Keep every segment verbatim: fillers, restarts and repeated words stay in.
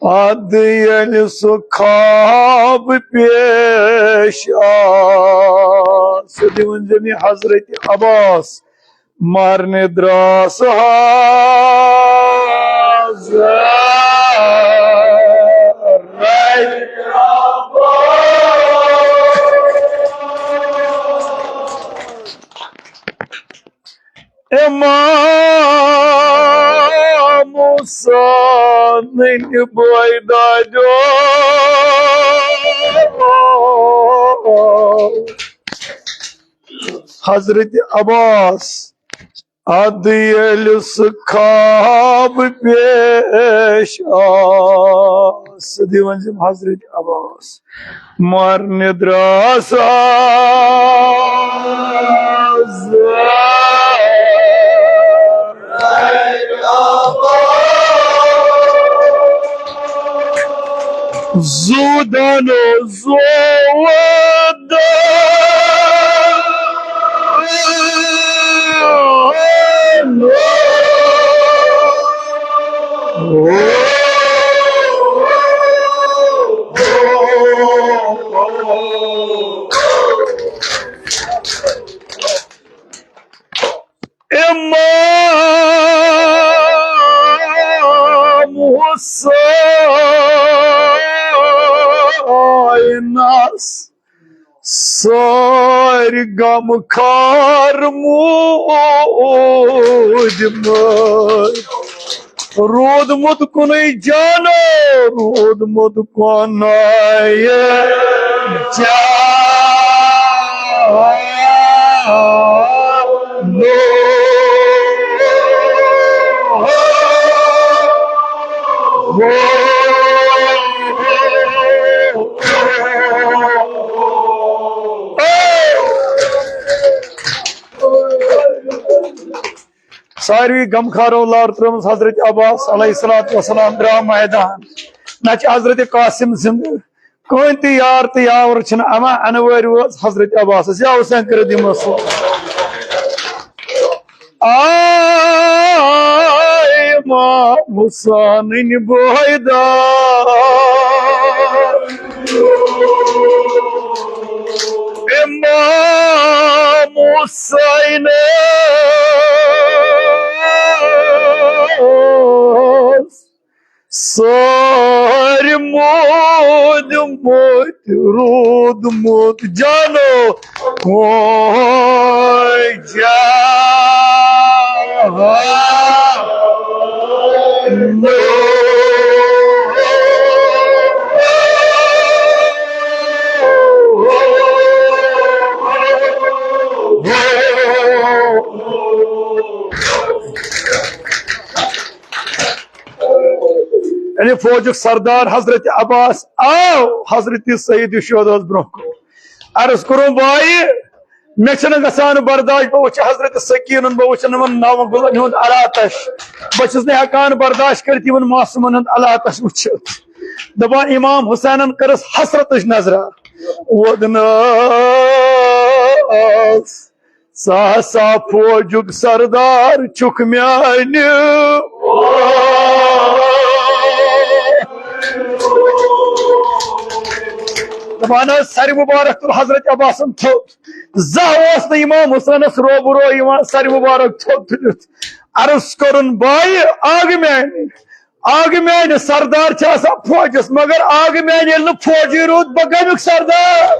ادٕ ییٚلہِ سُہ خواب پیش آو، سیوٚدُے ؤنۍ زِ مےٚ حضرت عباس، مرنہِ درٛاس حضرت عباس۔ امام حسین بٲے دادیو، حضرت عباس، ادٕ ییٚلہِ سُہ خواب پیش آو، سیوٚدُے ؤنۍ زِ حضرت عباس، مرنہِ درٛاس حضرت عباس۔ زُو دانو زُو دانو۔ امام حسینس سٲرۍ غم خار موٗدمٕتۍ۔ روٗدمُت کُنُے جانو، روٗدمُت کُنُے جانو۔ ساروی غمخارو لار ترٲومٕژ حضرت عباس علیہ الصلوۃ والسلام درٛاو میدان۔ نہ چھِ حضرت قاسم زِندٕ، کٕہٕنۍ تہِ یار تہٕ یاور چھِنہٕ اما انوٲرۍ وٲژ حضرت عباسس۔ یا حسین کٔرِو دِمو سُہ۔ آے امام حسینٕنۍ بٲے دار۔ امام حسین اوس سٲرۍ موٗدمُت، روٗدمُت جانو۔ وۄنۍ جانو۔ یعنی فوجُک سردار حضرت عباس آو حضرت سید شہداہس برونٛہہ کُن۔ عرض کوٚرُن، بایہِ، مےٚ چھُنہٕ گژھان برداش، بہٕ وٕچھِ حضرت سکیٖنُن، بہٕ وٕچھِ یِمن نوَن گُلن ہُنٛد الاتش، بہٕ چھُس نہٕ ہٮ۪کان برداش کٔرِتھ یِمن معصومن ہُنٛد الاتش وٕچھِتھ۔ دپان امام حسینن کٔرٕس حسرتٕچ نظرا، وودنس۔ ژٕ ہسا فوجُک سردار چھُکھ میانہِ۔ دپان حظ، سرِ مبارک تُل حضرت عباسن تھوٚد۔ زانٛہہ اوس نہٕ امام حسینس روبرو یِوان سرِ مبارک تھوٚد تُلِتھ۔ عرض کوٚرُن، بایہِ، آگہٕ میانہِ، آگہٕ میانہِ سردار چھِ آسان فوجس، مگر آگہٕ میانہِ ییٚلہِ نہٕ فوجی روٗد، بہٕ کمیُک سردار؟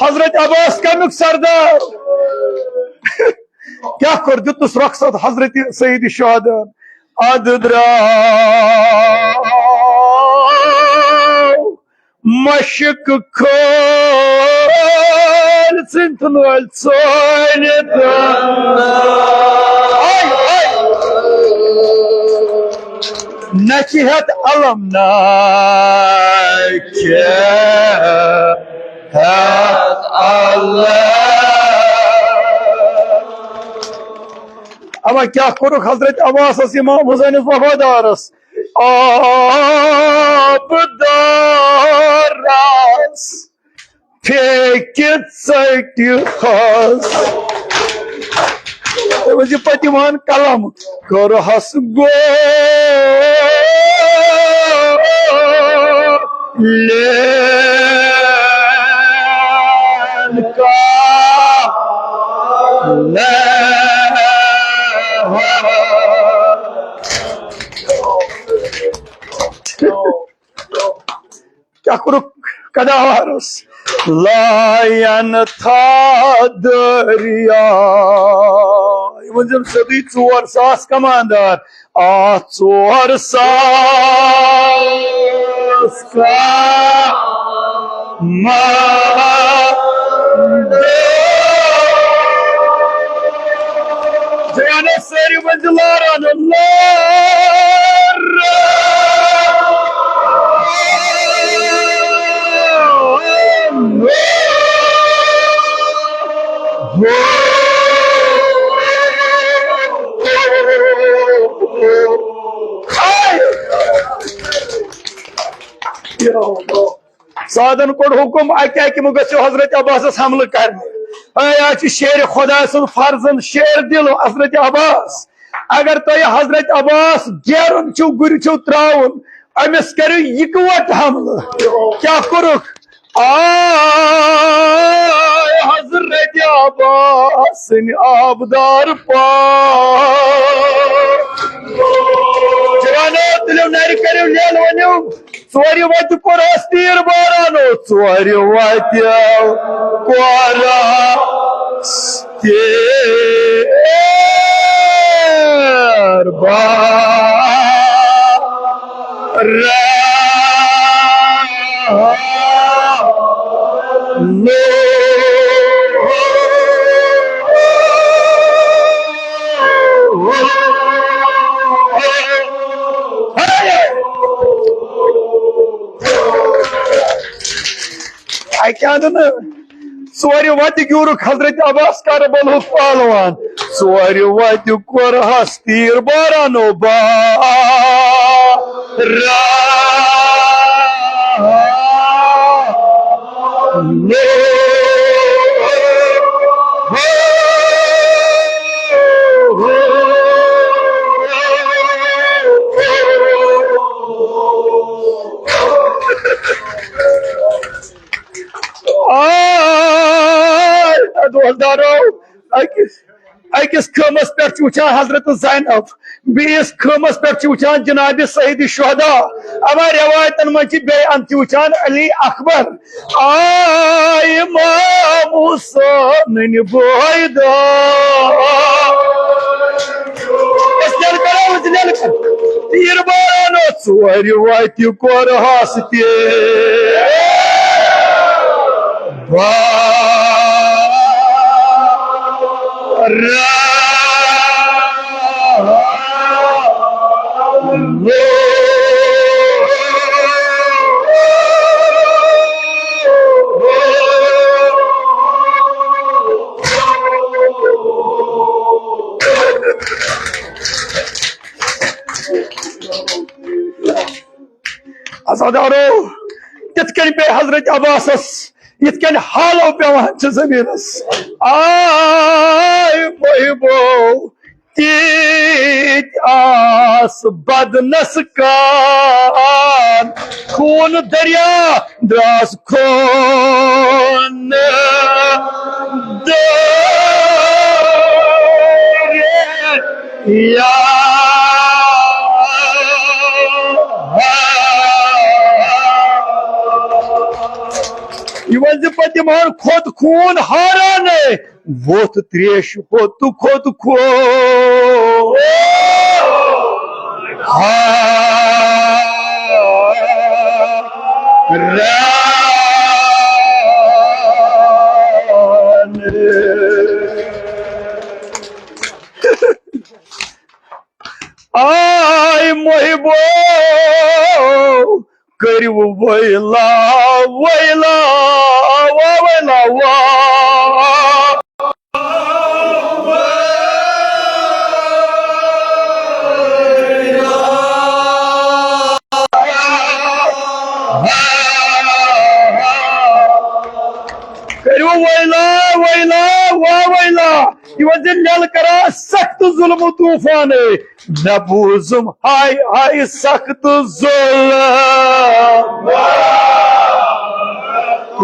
حضرت عباس کمیُک سردار؟ کیٛاہ کوٚر؟ دیُتنس رۄخصت حضرت سید شہداہن۔ ادٕ درٛاو مشق کھٲلۍ ژٕنتھن وٲلۍ ژٲنِتھ۔ آے، آے۔ نہ چھِ ہٮ۪تھ علم، نہ چھِ ہٮ۪تھ علم۔ اما کیٛاہ کوٚرُکھ حضرت عباسس، امام حسینس وفادارس؟ آبدارس پھیکہِ ژٔٹہِ ہس۔ تٔمۍ ؤنۍ زِ پٔتِم ہن قلم کٔرہس گول۔ لین کا لین۔ کیٛاہ کوٚرُکھ قداوارس؟ لایَن تھا دریا۔ یِمن زن سیوٚدُے ژور ساس کماندار۔ آ، ژور ساس کماندار۔ جوانو سٲری ؤنۍ زِ لاران، لاران۔ سعدن کوٚر حُکُم، اَکہِ اَکہِ مہٕ گٔژھِو حضرت عباسس حملہٕ کرنہِ۔ اے، آز چھُ شیرِ خۄداے سُنٛد فرزند، شیر دِل حضرت عباس۔ اگر تۄہہِ حضرت عباس گیرُن چھُو، گُرِ چھُو ترٛاوُن، أمِس کٔرِو یِکوَٹہٕ حملہٕ۔ کیٛاہ کوٚرُکھ؟ آے حضرت عباس سٕنٛدۍ آبدار پا۔ جوانو، تُلِو نرِ، کٔرِو لیل، ؤنِو۔ ژورِ وَتہِ کوٚرہَس تیٖر بارانو، ژورِ وَتہِ کوٚرہَس تیٖر بارانو۔ اَکہِ اَندٕ نہٕ۔ ژورِ وَتہِ گیوٗرُکھ حضرت عباس کربلُک پہلوان۔ ژورِ وَتہِ کوٚرہَس تیٖر بارانو باران۔ آے، دوستانو، أکِس، أکِس خۭمس پٮ۪ٹھ چھِ وٕچھان حضرت زینب، بیٚیِس خۭمس پٮ۪ٹھ چھِ وٕچھان جناب سید شہدا، اما روایتن منٛز چھِ بیٚیہِ اَنٛد تہِ وٕچھان علی اکبر۔ آے امام حسینٕنۍ بٲے دۄہ۔ أسۍ نٮ۪لہٕ کرو، أسۍ نٮ۪لہٕ کرو۔ تیٖر بارانو ژورِ وَتہِ کوٚرہَس تیٖر بارانو۔ عزادارو، تِتھ کٔنۍ پیٚیہِ حضرت عباسس، یِتھ کٔنۍ حالو پٮ۪وان چھِ زٔمیٖنس۔ آے محبو، تیٖتۍ آس بدنس کان، خوٗن دریا دراس خوٗن دریا۔ یہِ وَنہِ زِ پتہٕ یِمہٕ ہن کھوٚت خوٗن ہارانَے، ووٚتھ تریش ہوٚت کھوٚت خوٗن ہاران۔ آے محبو، کٔرِو وٲیلا، وٲیلا، وا، وٲیلا، وا۔ کٔرِو وٲیلا، وٲیلا، وا، وٲیلا۔ یہِ وَنہِ زِ نٮ۪لہٕ کران سخت ظلم و طوفان۔ مےٚ بوٗزُم ہاے ہاے سخت ظلم۔ ذاکر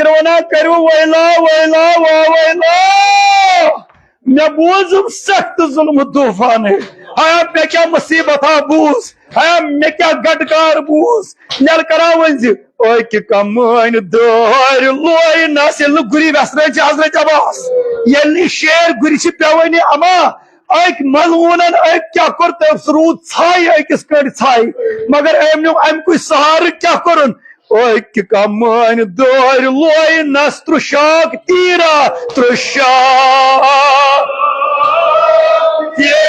ونان، کٔرِو ویلا، ویلا، وا ویلا۔ مےٚ بوٗزُم سخت ظلم طوفان۔ ہایا، مےٚ کیٛاہ مصیبت ہا بوٗز، ہایا، مےٚ کیٛاہ گٹہٕ کار بوٗز۔ نٮ۪لہٕ کران وۄنۍ زِ، أکۍ کمٲنۍ دٲرۍ لوے نس۔ ییٚلہِ نہٕ گُری وٮ۪سرٲوۍ چھِ حضرت عباس، ییٚلہِ نہٕ شیر گُرِ چھِ پٮ۪وٲنی اما، أکۍ ملعوٗنن أکۍ کیٛاہ کوٚر؟ تٔمۍ سُہ روٗد ژھایہِ، أکِس کٔنڈۍ ژھایہِ۔ مگر أمۍ نیوٗ اَمہِ کُے سہارٕ، کیٛاہ کوٚرُن؟ أکۍ کمٲنۍ دٲرۍ لوے نس ترُشاک تیٖرا، ترُشاک تیٖرا۔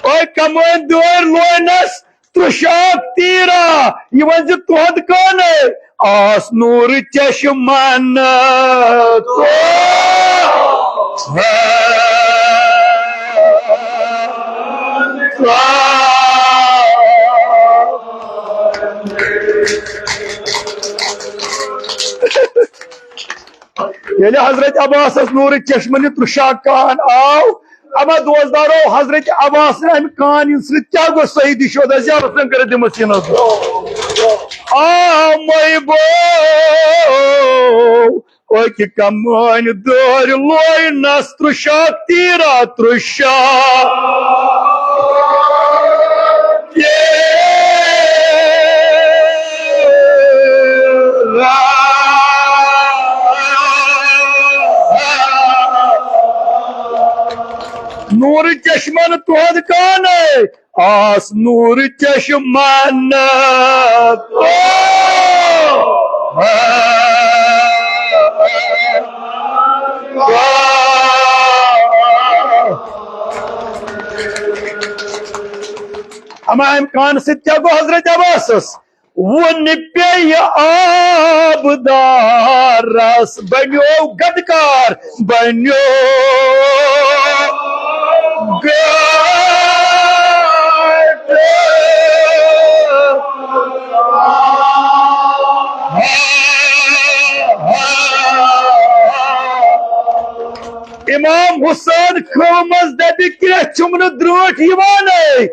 أکۍ کمٲنۍ دٲرۍ لوے نس ترُشاک تیٖرا، یہِ ؤنۍ زِ تُہُنٛد کٲنے آس نوٗر چشمن۔ ییٚلہِ حضرت عباسس نوٗر چشمن یہِ ترُشاک کان آو، اما دوستدارو، حضرت عباس سٕنٛدِ اَمہِ کانہِ سۭتۍ کیٛاہ گوٚو؟ سعید شودا زیارت کٔرِتھ دِمس یِنس۔ آ مے بو، أکۍ کمٲنۍ دٲرۍ لوے نس ترُشاک تیٖرا، ترُشاک تیٖرا۔ نوٗر چشمن تُہُنٛد کانے آس نوٗر چشمن۔ اما امہِ کانہٕ سۭتۍ کیٛاہ گوٚو حضرت عباسس؟ وُنہِ پیٚیہِ آبدارس بنیو گدکار، بنیو گدکار۔ امام حسین کھٲمس دپہِ کینٛہہ چھُم نہٕ درٛوٹھ یِوانٕے۔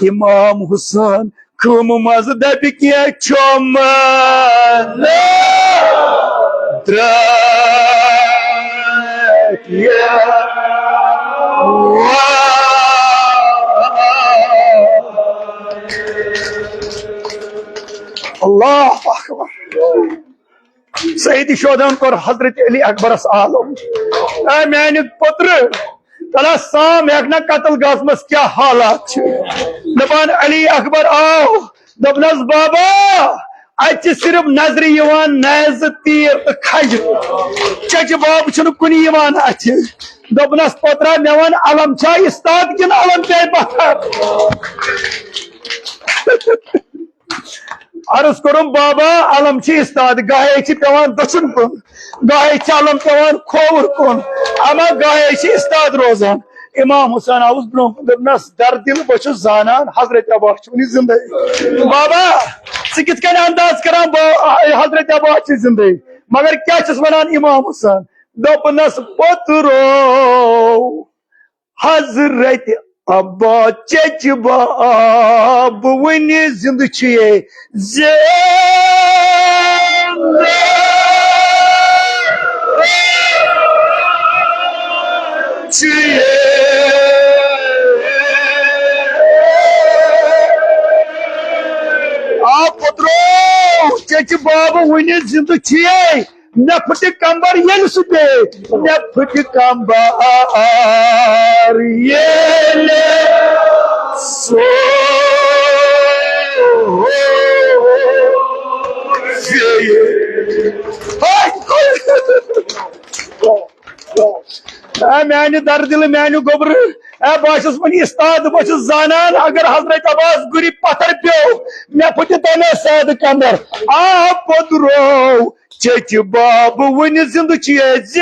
امام حسین کھم منٛز دَپہِ کینٛہہ چھُم نہٕ درٛاٹھ یِوان۔ اللہ اکبر۔ سید شہداہن کوٚر حضرت علی اکبرس عالم۔ اے میانہِ پُترٕ، تلا سام ہیٚکھ نا قتل گاہس منٛز کیٛاہ حالات چھِ۔ دپان علی اکبر آو، دوٚپنس، بابا، اتہِ چھِ صرف نظرِ یِوان نیزٕ، تیٖر تہٕ کھجہِ۔ چچہِ بابہٕ چھُنہٕ کُنہِ یِوان اتھِ۔ دوٚپنس، پوترا، مےٚ وَن، علم چھا استاد کِنہٕ علم پیٚیہِ پتھر؟ عرض کوٚرُم، بابا، علم چھِ استاد، گاہے چھِ پٮ۪وان دٔچھُن کُن، گاہے چھِ علم پٮ۪وان کھووُر کُن، اما گاہے چھِ استاد روزان۔ امام حسین آوُس برونٛہہ کُن، دوٚپنس، دردِل، بہٕ چھُس زانان حضرت عباس چھُ وُنہِ زندے۔ بابا، ژٕ کِتھ کٔنۍ انداز کران با-، حضرت عباس چھِ زندے؟ مگر کیٛاہ چھُس ونان امام حسین؟ دوٚپنس، پوٚترو، حضرت عباس چچہِ باب وُنہِ زندٕ چھُ یے، زندٕ چھُ یے۔ آ پوٚترو، چچہِ باب وُنہِ زندٕ چھُ یے۔ مےٚ پھٕٹہِ کمبر ییٚلہِ سُہ پیٚیہِ، مےٚ پھٕٹہِ کمبر ییٚلہِ سُہ پیٚیہِ۔ ہاے! اے میانہِ دردِلہٕ، میانہِ گوٚبرٕ، اے بہٕ ہا چھُس وۄنۍ استاد، بہٕ چھُس زانان، اگر حضرت عباس گُرِ پتھر پیوٚو، مےٚ پھٕٹہِ تمے ساتہٕ کمبر۔ آ پوٚدرو، چچہِ باب وُنہِ زندٕ چھُ یے زِ۔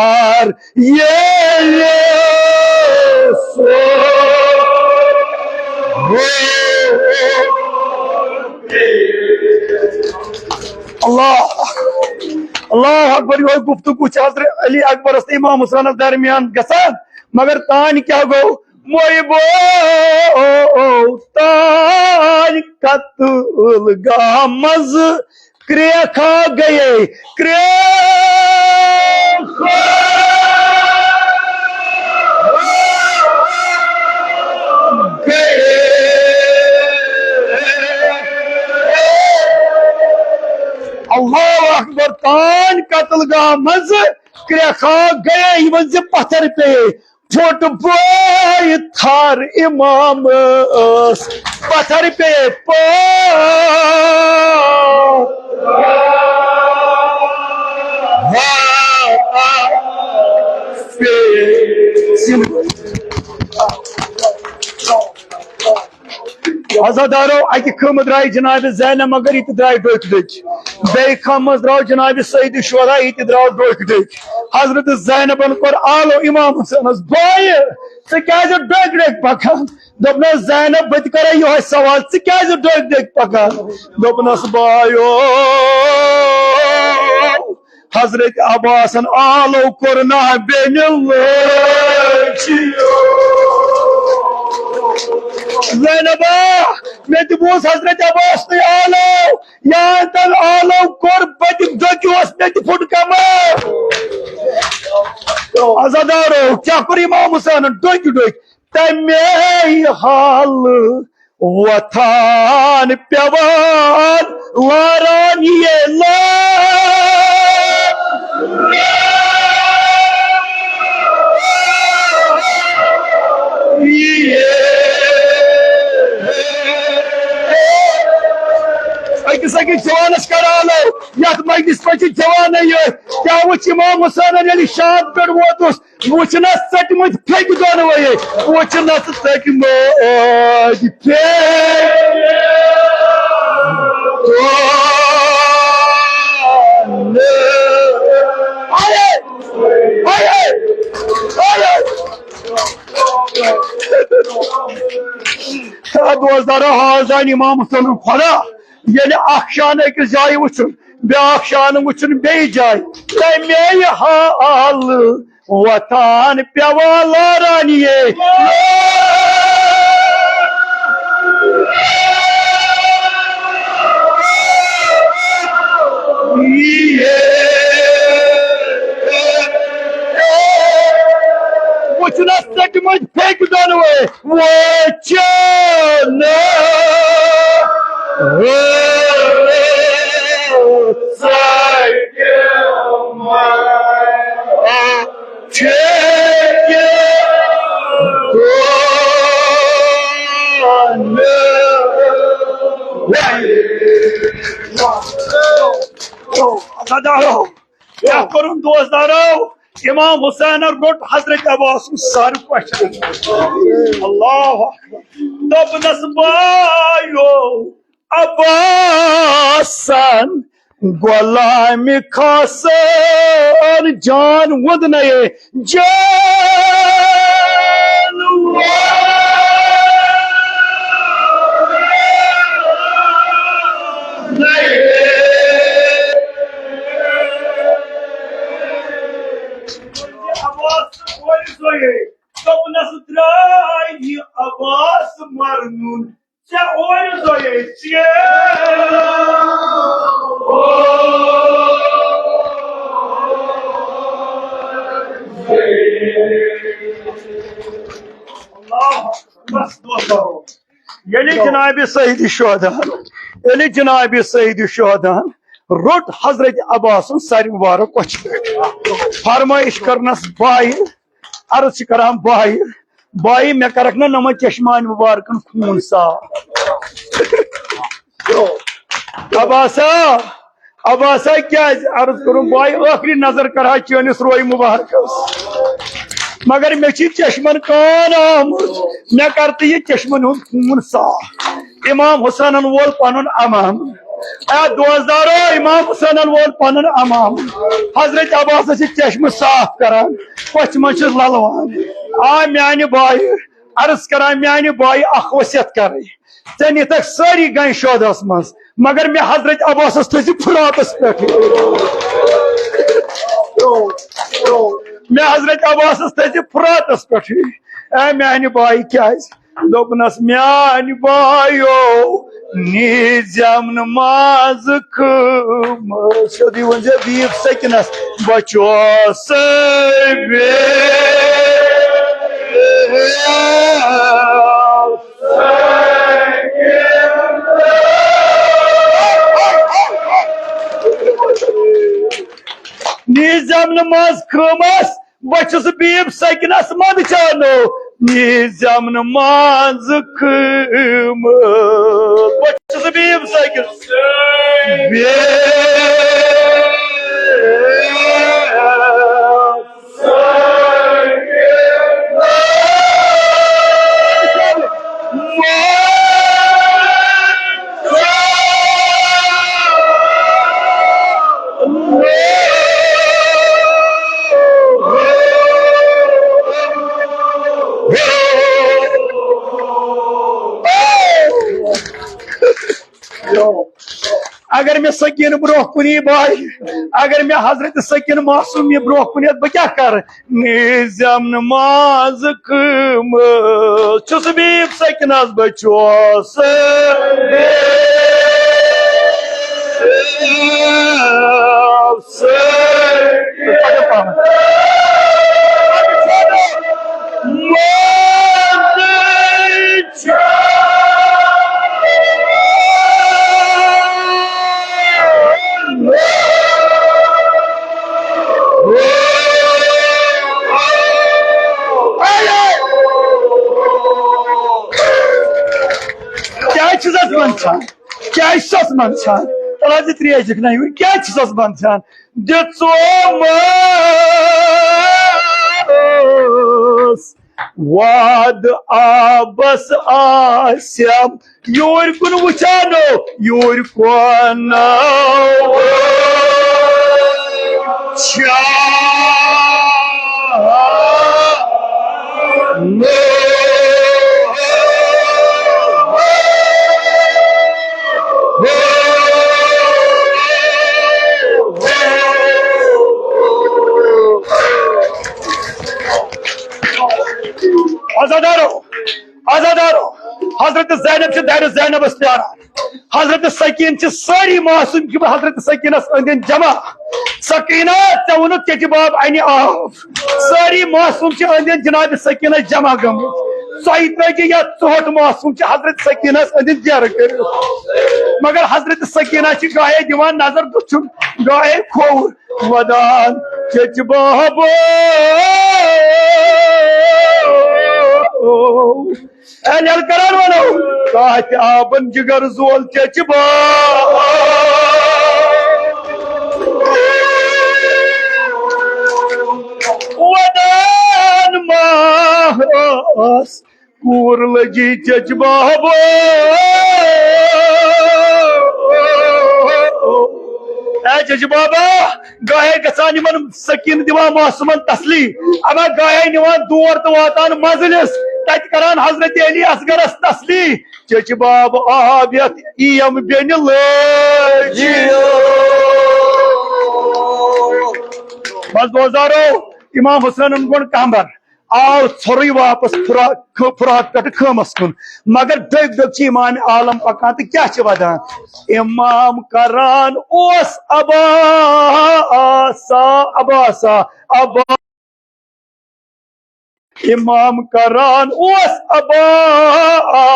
آر ییٚلہِ سُہ اللہ، اللہ اکبر، یِہوٚے گفتگو چھُ حضرت علی اکبرس تہٕ امام حسینس درمیان گژھان۔ مگر تانۍ کیٛاہ گوٚو؟ محبو تانۍ قتل گاہ منٛز کرٛیکھا گٔیے، کرٛیکھا گٔیے۔ اللہ اکبر، تانۍ قتل گاہ منٛز کرٛیکھا گٔیے، یِمن زِ پتھر پیٚیے۔ پھُٹ بوے تھر امامس، پتھر پے پا۔ عزادارو، اکہِ خٲمہٕ درٛایہِ جناب زینب، مگر یہِ تہِ درٛایہِ ڈوکھۍ ڈوکھۍ۔ بیٚیہِ خٲمہٕ منٛز درٛاو جناب سید شہدا، یہِ تہِ درٛاو ڈوکھۍ ڈوکھۍ۔ حضرت زینبن کوٚر آلو امام حسینس، بایہِ، ژٕ کیازِ ڈوکھۍ ڈوکھۍ پکان؟ دوٚپنس، زینب، بہٕ تہِ کرے یِہوے سوال، ژٕ کیازِ ڈوکھۍ ڈوکھۍ پکان؟ دوٚپنس، بایو، حضرت عباسن آلو کوٚر نہ بیٚنہِ لٲجہِ۔ زینبا، مےٚ تہِ بوٗز حضرت عباس تہِ آلو، یا تن آلو کوٚر، بہٕ تہِ ڈوکیوس، مےٚ تہِ پھُٹ کمر۔ عزادارو، کیٛاہ کوٚر امام حسینن؟ ڈوکۍ ڈوکۍ۔ تمے حال وۄتھان پیوان لاران یے لار۔ أکِس أکِس جوانس کران یتھ مجلس منٛز چھِ جوانٕے یٲتۍ۔ کیٛاہ وٕچھ امام حسینن ییٚلہِ شام پٮ۪ٹھ ووتُس، وٕچھنس ژٔٹمٕتۍ پھیٚکۍ دۄنوَے، وٕچھنس ژٔٹمٕتۍ پھیٚکۍ۔ آیے، آیے، آیے۔ دوستانو، حاضان امام حسین خدا، ییٚلہِ اکھ شان أکِس جایہِ وٕچھُن، بیٛاکھ شان وٕچھُن بیٚیہِ جایہِ، تَمے حال وۄتھان پیوان لاران یے۔ وٕچھنس ژٔٹمٕتۍ پھیٚکۍ دۄنوَے۔ وٕچھُن ژٔٹِمٕتۍ پھیٚکۍ دۄنوَے۔ عزادارو، کیٛاہ کوٚرُن دوستدارو؟ امام حسینن روٚٹ حضرت عباس سُنٛد سر question۔ اللہ اکبر۔ دوٚپنس، بایو، عباسن غلام خاصن جان وُد نَے جان۔ عباس کورِ زویہِ، دوٚپنس، درٛاے یہِ عباس مرنُن۔ ژےٚ اورِ زویہِ ژےٚ۔ اللہ اکبر، بس دوستو۔ ییٚلہِ جناب سید شہداہن، ییٚلہِ جناب سید شہداہن روٚٹ حضرت عباسُن سر مبارک کۄچھِ پٮ۪ٹھ، فرمٲیش کٔرنس، بایہِ، عرض چھِ کران، بایہِ، بایہِ، مےٚ کرکھ نہ نمن چشمان مبارکن خوٗن صاف۔ عباسا، عباسا، کیازِ؟ عرض کوٚرُن، بایہِ، ٲخری نظر کرہا چٲنِس روے مبارکس، مگر مےٚ چھِ چشمن کان آمٕژ، مےٚ کر تہٕ یہِ چشمن ہُنٛد خوٗن صاف۔ امام حسینن وول پنُن عمامہٕ۔ اے دوستدارو، امام حسینن وول پنُن امام۔ حضرت عباسس چھِ چشمہٕ صاف کران، پٔژھۍ منٛز چھِس للوان۔ آ میانہِ بایہِ، عرض کران میانہِ بایہِ اکھ وصیت کرٕنۍ۔ ژےٚ نِتھکھ سٲری گنج شودس منٛز، مگر مےٚ حضرت عباسس تھٲوزِ فراتس پٮ۪ٹھ۔ مےٚ حضرت عباسس تھٲوزِ فراتس پٮ۪ٹھ۔ اے میانہِ بایہِ، کیازِ؟ دوٚپنس، میانہِ بایو، نِزٮ۪م نہٕ منٛزٕ کٲم۔ سیوٚدُے ؤنۍ زِ بیٖب سٔکِنس، بچوس بے۔ نِزٮ۪م نہٕ منٛز کٲمس، بہٕ چھُس بیٖب سٔکِنس منٛد چانو، نِزٮ۪م نہٕ منٛزٕ کٲم۔ بہٕ چھُس بیٖب سٔکِنس۔ بے اگر مےٚ سکیٖنہٕ برونٛہہ کُن یی بایہِ، اگر مےٚ حضرت سکیٖنہٕ معصوم یی برونٛہہ کُن یتھ، بہٕ کیٛاہ کرٕ؟ نِزٮ۪م نہٕ منٛزٕ کٲمٕژ۔ چھُس بیٖب سکیٖنس بہٕ چھُس۔ کیٛازِ چھُسس منٛدچھان؟ کیٛازِ چھُسس منٛدچھان؟ تَلہٕ حظ یہِ ترٛیش دِکھ نہ یوٗرۍ۔ کیٛازِ چھُسس منٛدچھان؟ دِژومس وعدٕ آبس آسٮ۪م، یوٗرۍ کُن وٕچھانو، یوٗرۍ کُن وٕچھان۔ عزادارو، عزادارو، حضرت زینب چھِ دَرِ زینبس پیاران۔ حضرت سکین چھِ سٲری معصوم چھِ حضرت سکینس أنٛدۍ أنٛدۍ جمع۔ سکینہ، ژےٚ ووٚنُتھ چچہِ باب انہِ آب۔ سٲری معصوم چھِ أنٛدۍ أنٛدۍ جناب سکینس جمع گٔمٕتۍ۔ سۄے ترٲوزِ یتھ ژوٚٹ، معصوم چھِ حضرت سکینس أنٛدۍ أنٛدۍ گیرٕ کٔرِتھ۔ مگر حضرت سکینہ چھِ گاہے دِوان نظر دٔچھُن، گاہے کھووُر۔ ودان چچہِ بابو۔ اے لل کران ونو، کاتہِ آبن جگر زول چچہِ بابو۔ ودان ماہ ٲس کوٗر لٔجی چچہِ بابو۔ اے چچہِ بابا، گاہے گژھان یِمن سکیٖن دِوان معصوٗمن تسلی، اما گاہے نِوان دور تہٕ واتان منزلِس، تتہِ کران حضرت علی اصغرس تسلی۔ چچہِ بابہٕ آو یتھ ایم بیٚنہِ لٲجی۔ بس بوزارو، امام حسینن گوٚنڈ کمبر۔ آو ژھورُے واپس فرات، خ-، فرات پٮ۪ٹھٕ خٲمس کُن۔ مگر دٔگۍ دٔگۍ چھِ امام عالم پکان تہٕ کیٛاہ چھِ ودان؟ امام کران اوس عباسا، عباسا، عبا-، امام کران اوس عباسا۔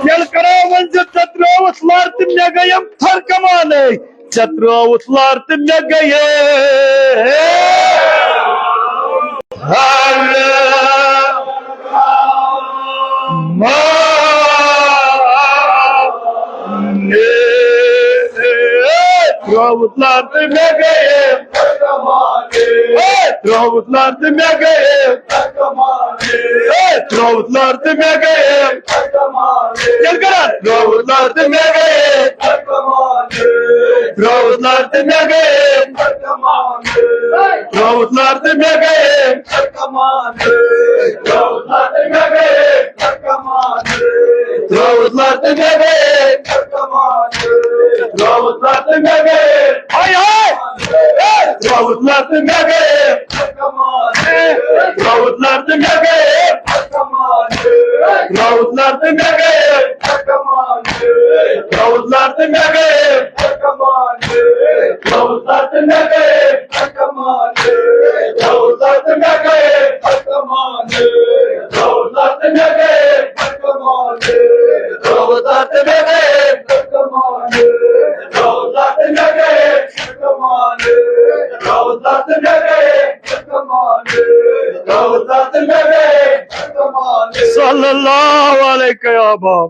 ییٚلہِ کرو وۄنۍ زِ ژےٚ ترٲوٕتھ لر تہٕ مےٚ گٔیم تھر کمانے، ژےٚ ترٲوٕتھ لر تہٕ مےٚ گٔیے تھر کمانے۔ ترٛاوُت لار تہٕ مےٚ گٔیے۔ ہے، ترٛاوُت لار تہٕ مےٚ گٔیے۔ ہے، ترٛاوُت لار تہٕ مےٚ گٔیے۔ ییٚلہِ کران ترٛاوُت لار تہٕ مےٚ گٔیے۔ ترٛاوُت لار تہٕ مےٚ گٔیے۔ ترٛاوُت لار تہٕ مےٚ گٔیے۔ ترٛاوُت لار تہٕ مےٚ گٔیے۔ ترٛاوُت لار تہٕ مےٚ گٔیے۔ ترٛاوُت لار تہٕ مےٚ گٔیے۔ ہاے ہاے۔ ہے، ترٛاوُت لار تہٕ مےٚ گٔیے۔ ترٛاوُت لار تہٕ مےٚ گٔیے۔ ترٛاوُت لار تہٕ مےٚ گٔیے۔ ترٛاوُت لار تہٕ مےٚ گٔیے۔ ترٛاوُت لار تہٕ مےٚ گٔیے۔ ترٛاوُت لار تہٕ مےٚ گٔیے۔ ترٛاوُت لار تہٕ مےٚ گٔیے۔ ترٛاوُت لار تہٕ مےٚ گٔیے۔ ترٛاوُت لار تہٕ مےٚ گٔیے۔ ترٛاوُت لار تہٕ مےٚ گٔیے۔ ترٛاوُت لار تہٕ مےٚ گٔیے۔ صلی اللہ علیک یا باب۔